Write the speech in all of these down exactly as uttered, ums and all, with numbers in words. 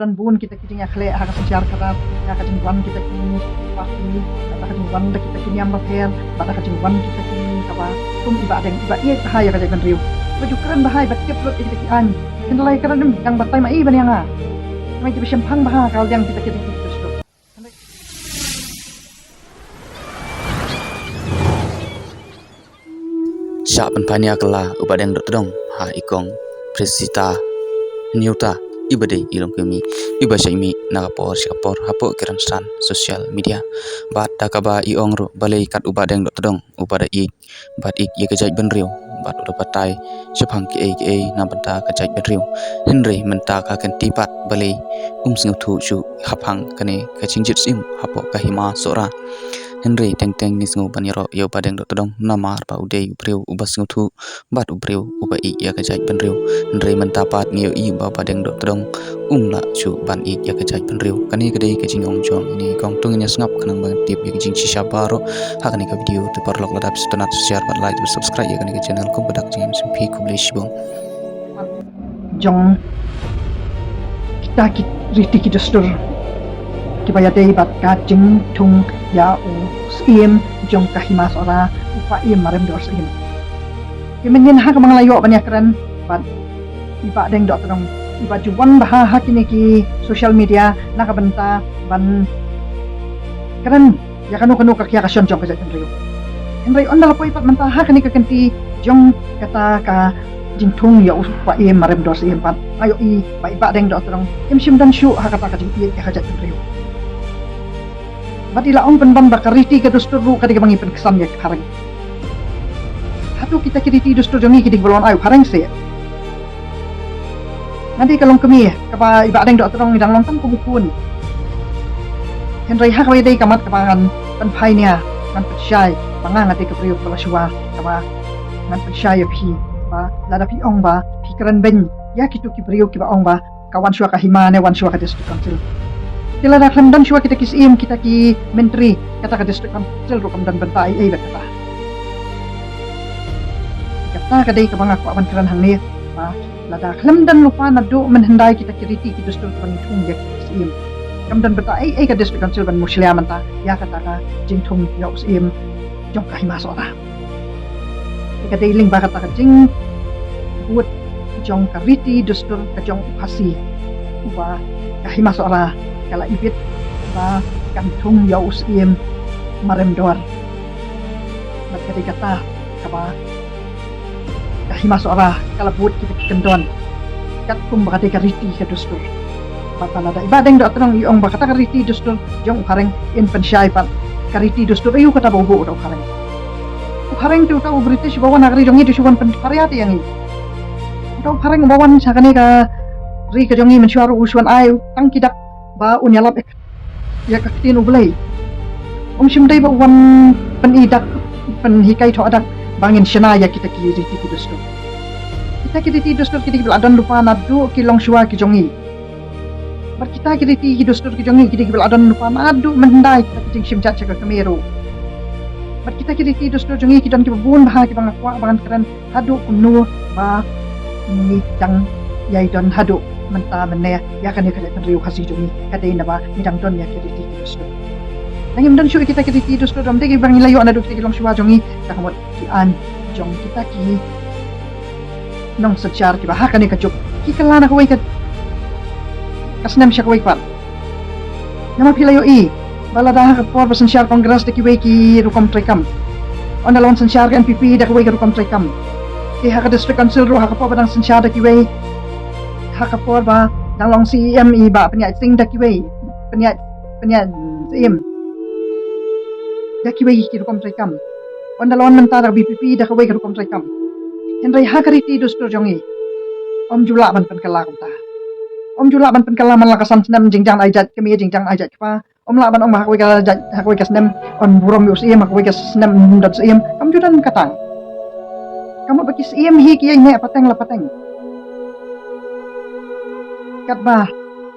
Don bun kita ki jingïakhleh ha ka synshar khadar, ïa ka jingwan kita ki party, bad ka jingwan da kita ki niam bapher, bad ka jingwan kita ki kaba kum i Bahdeng, i ba ïeit bha ïa ka jaitbynriew. Ba ju kren bha bad tip lut ïa kita ki aiñ. Hynrei kren ym dang batai ma i ban ïa nga. Namar ki ba shemphang bha ka liang kita ki dustur. Shah pynphai nia kylla u Bahdeng Dohtdong ha i kong Priscilla Hynñiewta, i ba dei i longkmie i ba shait mih na ka por sha ka por hapoh ki rynsan social media. Bad da kaba i ong ruh balei kat u Bahdeng Dohtdong u ba da ïeit bad ïeit ïa ka jaitbynriew, bad u da batai shaphang kiei kiei na bynta ka jaitbynriew. Hynrei mynta ka kynti pat balei um sngewthuh shuh shaphang kane ka jingjit syiem hapoh ka Hima Sohra. Hynrei teng teng ngi sngew ban ïaroh ïa u Bahdeng Dohtdong namar ba u dei u briew u ba sngewthuh bad u briew u ba ïeit ïa ka jaitbynriew. Hynrei mynta pat ngi ïohi ba u Bahdeng Dohtdong um lah shuh ban ïeit ïa ka jaitbynriew. Kane ka dei ka jingong jong ine i kong. To ngin ïa sngap khnang ban tip ïa ka jingshisha baroh ha kane ka video. Te paralok lada phi sngewtynnat share bad like bad subscribe ïa kane ka channel kum ka dak jingim sngewbha. Khublei shibun. Jong kita ki riti ki dustur kiba ïadei bad ka jingthung ïa u syiem jong ka Hima Sohra, u Paiem Maremdor Syiem. Ki mynnin ha kaba nga la ïoh ban ïakren bad i Bahdeng Dohtdong, i ba ju wan bha ha kine ki social media na ka bynta ban kren ïa kano kano ka khia ka shon jong ka jaitbynriew. Hynrei ynda la poi pat mynta ha kane ka kynti jong kata ka jingthung ïa u Paiem Maremdor Syiem pat, nga ïohi ba i Bahdeng Dohtdong im shym don shuh ha kata ka jingïeit ïa ka jaitbynriew. Bad i la ong pynban ba ka riti ka dustur ruh ka dei kaba ngi pynksan ïa ki phareng. Hato kita ki riti dustur jong ngi ki dei kiba long ai u phareng seh? Nga dei ka longkmie kaba i Bahdeng Dohtdong i dang long tang kum u khun. Hynrei ha kaba ïadei ka mat kaba ngan pynphai nia, ngan pynshai ba nga nga dei ka briew kaba la shuwa, kaba ngan pynshai ïa phi ba lada phi ong ba phi kren beiñ ïa kito ki briew kiba ong ba ka wan shuwa ka Hima ne wan shuwa ka District Council. Te lada khlem don shuwa kita ki syiem, kita ki myntri, kata ka District Council ruh kam don bynta ei ei bad kata. Kata ka dei kaba nga kwah ban kren hangne ba lada khlem don lypa naduh mynhyndai kita ki riti ki dustur kaba ngi thung ïa ki syiem, kam don bynta ei ei ka District Council ban mushlia mynta ïa kata ka jingthung ïa u syiem jong ka Hima Sohra. Te ka dei lyngba kata ka jingbud jong ka riti dustur ka jong u Khasi, uba ka Hima Sohra ka la ibit ba kan thung ïa u syiem Maremdor. Bad ka dei kata kaba ka Hima Sohra ka la bud kita ki kyndon katkum ba ka dei ka riti ka dustur. Bad ba lada i Bahdeng Dohtdong i ong ba kata ka riti dustur jong u phareng, in pynshai pat ka riti dustur aïu kata ba u buh uta u phareng. U phareng te uta u British ba wan ha ka ri jong ngi te u shu wan pynpharia te ïa ngi. Uta u phareng ba wan sha kane ka ri ka jong ngi mynshuwa ruh u shu wan ai tang ki dak ba un ïalap ïa ka ktien U Blei. Um shym dei ba u wan pyni dak, pynhikai thoh dak ba ngin shna ïa kita ki riti ki dustur. Kita ki riti dustur ki dei kiba la don lypa naduh ki longshuwa ki jong ngi. Bad kita ki riti ki dustur ki jong ngi ki dei kiba la don lypa naduh mynhyndai kita ki jingshim jait sha ka kmie ruh. Bad kita ki riti dustur jong ngi ki don kiba bun bha kiba nga kwah ba ngan kren haduh kumno ba ngi dang ïai don haduh mynta mynne ïa kane ka jaitbynriew Khasi jong ngi, ka dei naba ngi dang don ïa ki riti ki dustur. Nangim don shuh kita ki riti dustur, dang dei kiba ngi la ïoh naduh kita ki longshuwa jong ngi, ka mut ki aiñ jong kita ki nongsynshar kiba ha kane ka juk ki kylla na kawei ka, ka snem sha kawei pat. Namar phi la ïohi ba lada ha ka por ba synshar Congress da kiwei ki rukom treikam, ynda la wan synshar ka N P P da kawei ka rukom treikam. Te ha ka District Council ruh ha ka por ba dang synshar da kiwei, ha ka por ba dang long C E M i Bah Pynïaid Sing da kiwei, Pynïaid, Pynïaid Syiem, da kiwei ki rukom treikam. Ynda la wan mynta da ka V P P da kawei ka rukom treikam. Hynrei ha ka riti dustur jong ngi ym ju lah ban pynkylla kumta. Ym ju lah ban pynkylla man la ka san snem jingjngai jait kmie jingjngai jait kpa. Ym lah ban ong ba ha kawei ka jait, ha kawei ka snem yn burom ïa u Syiem, ha kawei ka snem ym don Syiem. Kam ju don kata. Ka mut ba ki Syiem hi ki ïai neh pateng la pateng. Katba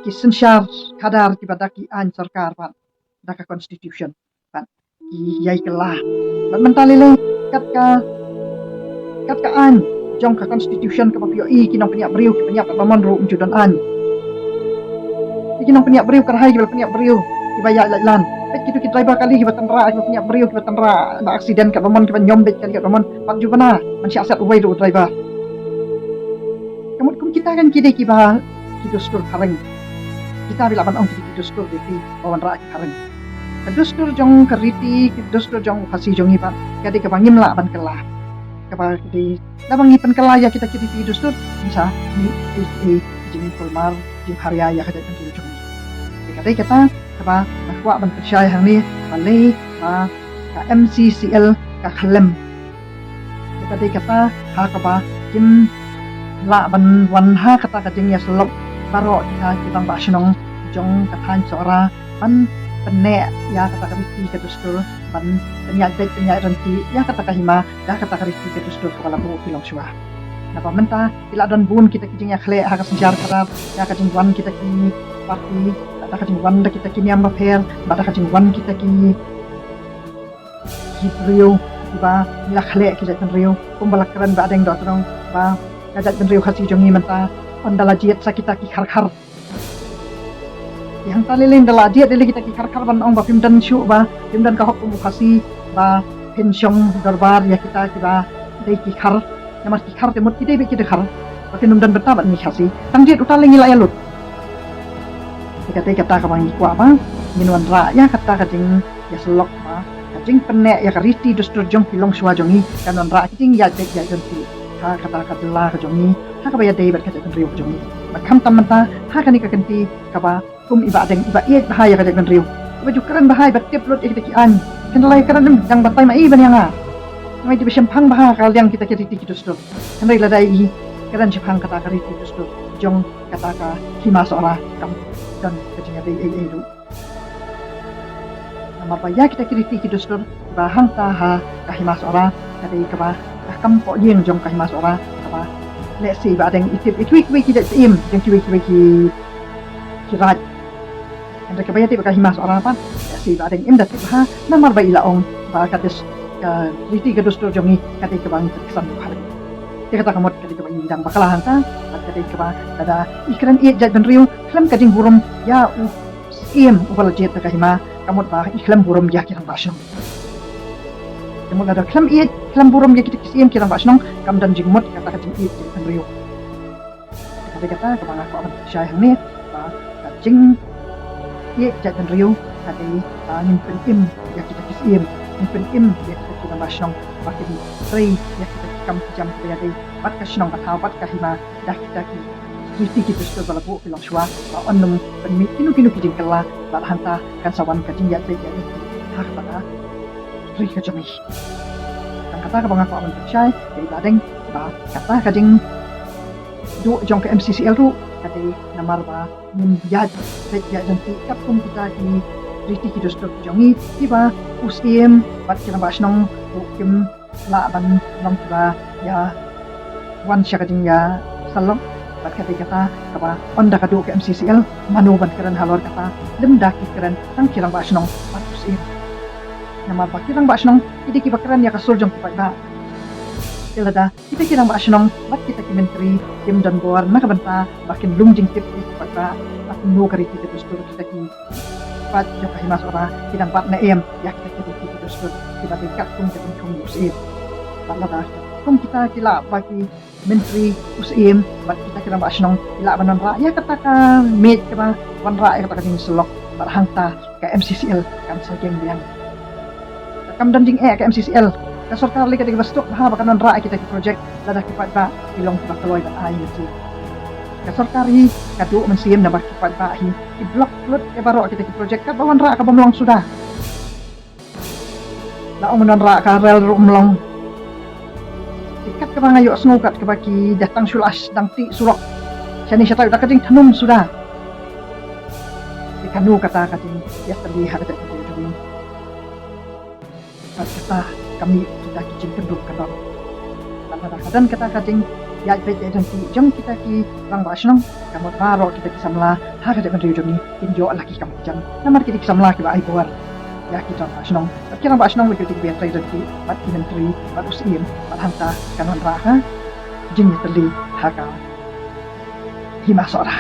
ki synshar khadar kiba da ki aiñ sorkar pat, da ka constitution pat ki ïai kylla. Bad mynta lei lei kat ka, kat ka aiñ jong ka constitution kaba phi ïohi ki nongpynïap briew ki pynïap katba mon ruh ym ju don aiñ. Ki nongpynïap briew kyrhai kiba la pynïap briew, kiba ïaid laitlan. Peit kito ki driver kali kiba tynrah, kiba pynïap briew, kiba tynrah, ba accident katba mon, kiba ñiom beit kali katba mon. Pat ju bana, man shah set uwei ruh u driver. Ka mut kum kita kan ki dei kiba, ki dustur phareng. Kita ba lah ban ong ki dei ki dustur dei ki ba wanrah ki phareng. Ka dustur jong ka riti, ka dustur jong u Khasi jong ngi pat ka dei kaba ngim lah ban kylla. Kaba ka dei, lada ngi pynkylla ïa kita ki riti dustur, ngi sa mih ïa ki jingkulmar, jingpharia ïa ka jaitbynriew jong ngi. Te ka dei kata kaba nga kwah ban pynshai hangne, balei ba ka M C C L ka khlem. Te ka dei kata ha kaba kim lah ban wan ha kata ka jingïasyllok baroh kita ki rangbah shnong jong ka thaiñ Sohra ban pynneh ïa kata ka riti ka dustur, ban pynïaid beit pynïaid ryntih ïa kata ka hima, ïa kata ka riti ka dustur kaba la buh ki longshuwa. Naba mynta ki la don bun kita ki jingïakhleh ha ka synshar khadar, ïa ka jingwan kita ki party, bad da ka jingwan da kita ki niam bapher, bad da ka jingwan kita ki, ki briew kiba la khleh ki jaitbynriew, kumba la kren Bah Deng Dohtdong, ba ka jaitbynriew Khasi jong ngi mynta, ynda la jied sa kita ki kharkhar. Ïa hangta lei lei ynda la jied lei lei kita ki kharkhar ban ong ba phim don shuh, ba phim don ka hok kum u Khasi ba phin shong dorbar ïa kita kiba dei ki khar. Namar ki khar te mut ki dei beit ki dei khar, ba kin ym don bynta bad ngi Khasi. Tang jied uta lei ngi la ïalut. Te kata kata kaba ngi kwah ba ngin wanrah ïa kata ka jingïasyllok ba ka jingpynneh ïa ka riti dustur jong ki longshuwa jong ngi kan wanrah ki jingïaid beit ïaid ryntih ha kata ka jylla ka jong ngi, ha kaba ïadei bad ka jaitbynriew ka jong ngi. Bad khamtam mynta ha kane ka kynti kaba kum i Bah Deng iba ïeit bha ïa ka jaitbynriew, iba ju kren bha iba tip lut ïa kita ki aiñ. Kynta la ïa kren dang batai ma i ban ïa nga. Nga ïa iba shemphang bha ka liang kita ki riti ki dustur. Hynrei lada i kren shemphang kata ka riti dustur jong kata ka hima Sohra, kam don ka jingïadei ei ei ruh. Namar ba ïa kita ki riti ki dustur ba hangta ha ka hima Sohra ka dei kaba ka kam poh ïing jong ka hima Sohra, kaba lehse i Bah Deng i tip ïa kiwei kiwei ki jait syiem jong kiwei kiwei ki, ki raid. Hynrei kaba ïadei bad ka hima Sohra pat, lehse i Bah Deng im da tip bha, namar ba i la ong ba ka dei ka riti ka dustur jong ngi ka dei kaba ngi kyrsan bha. Te kata ka mut ka dei kaba ngi dang bakla hangta, bad ka dei kaba lada i kren ïeit jaitbynriew khlem ka jingburom ïa u Syiem uba la jied da ka hima, ka mut ba i khlem burom ïa ki rangbah shnong. Te mut lada khlem ïeit, khlem burom ïa kita ki syiem ki rangbah shnong, kam don jingmut kata ka jingïeit jaitbynriew. Kata kata kaba nga kwah ban pynshai hangne, ba ka jingïeit jaitbynriew ka dei ba ngin pynim ïa kita ki syiem, ngin pynim ïa kita ki rangbah shnong ba kin trei ïa kita ki kam ki jam kiba ïadei bad ka shnong ka thaw bad ka hima, da kita ki riti ki dustur ba la buh ki longshuwa, ba yn nym pynmih kino kino ki jingkylla, bad hangta kan sa wan ka jingïaid beit ïaid ryntih ha kata ka ri ka jong ngi. Tang kata kaba nga kwah ban pynshai ïa i Bah Deng, ba kata ka jingduh jong ka M C C L ruh ka dei namar ba ngin ïaid beit ïaid ryntih katkum kita ki riti ki dustur ki jong ngi, kiba u syiem bad ki rangbah shnong ruh kim lah ban long kiba ïa wan sha ka jingïasyllok. Bad ka dei kata kaba ynda ka duh ka M C C L, mano ban kren halor kata, lymda ki kren tang ki rangbah shnong bad u syiem. Namar ba ki rangbah shnong ki dei kiba kren ïa ka sur jong ki paidbah. Te lada kita ki rangbah shnong bad kita ki myntri kim don bor na ka bynta ba kin lum jingtip ïa ki paidbah ba kumno ka riti ka dustur kita ki paid jong ka hima Sohra ki dang bat ne em ïa kita ki riti ki dustur kiba dei katkum ka jingthung u syiem. Bad lada kum kita ki lah ba ki myntri, u syiem bad kita ki rangbah shnong ki lah ban wanrah ïa kata ka miej kaba wanrah ïa kata ka jingïasyllok, bad hangta ka M C C L kan sa ïeng biang. Kam don jingeh ka M C C L. Ka sorkar lei ka dei kaba sdang bha ba kan wanrah ïa kita ki projek lada ki paidbah ki long kiba kloi ban ai mynsiem. Ka sorkar hi ka duh mynsiem namar ki paidbah hi ki block lut ïa baroh kita ki projek katba wanrah ka bym long suda. La ong ban wanrah ka rel ruh ym long. Te kat kaba nga ïohsngew kat kaba ki da tang shu lah dang tih surok shane shatai da ka jingthnum suda. Te kano kata ka jingïatylli ha kata ka jingthnum. Bad kata ka mih kita ki jingkynduh ka dor. Bad lada ka don kata ka jingïaid beit ïaid ryntih jong kita ki rangbah shnong, ka mut baroh kita ki samla ha ka jaitbynriew jong ngi kin ïoh la ki kam ki jam. Namar kita ki samla kiba ai bor ïa ki rangbah shnong. Bad ki rangbah shnong ba ki dei kiba ïatrei ryntih bad ki myntri bad u syiem, bad hangta kan wanrah ka jingïatylli ha ka hima Sohra.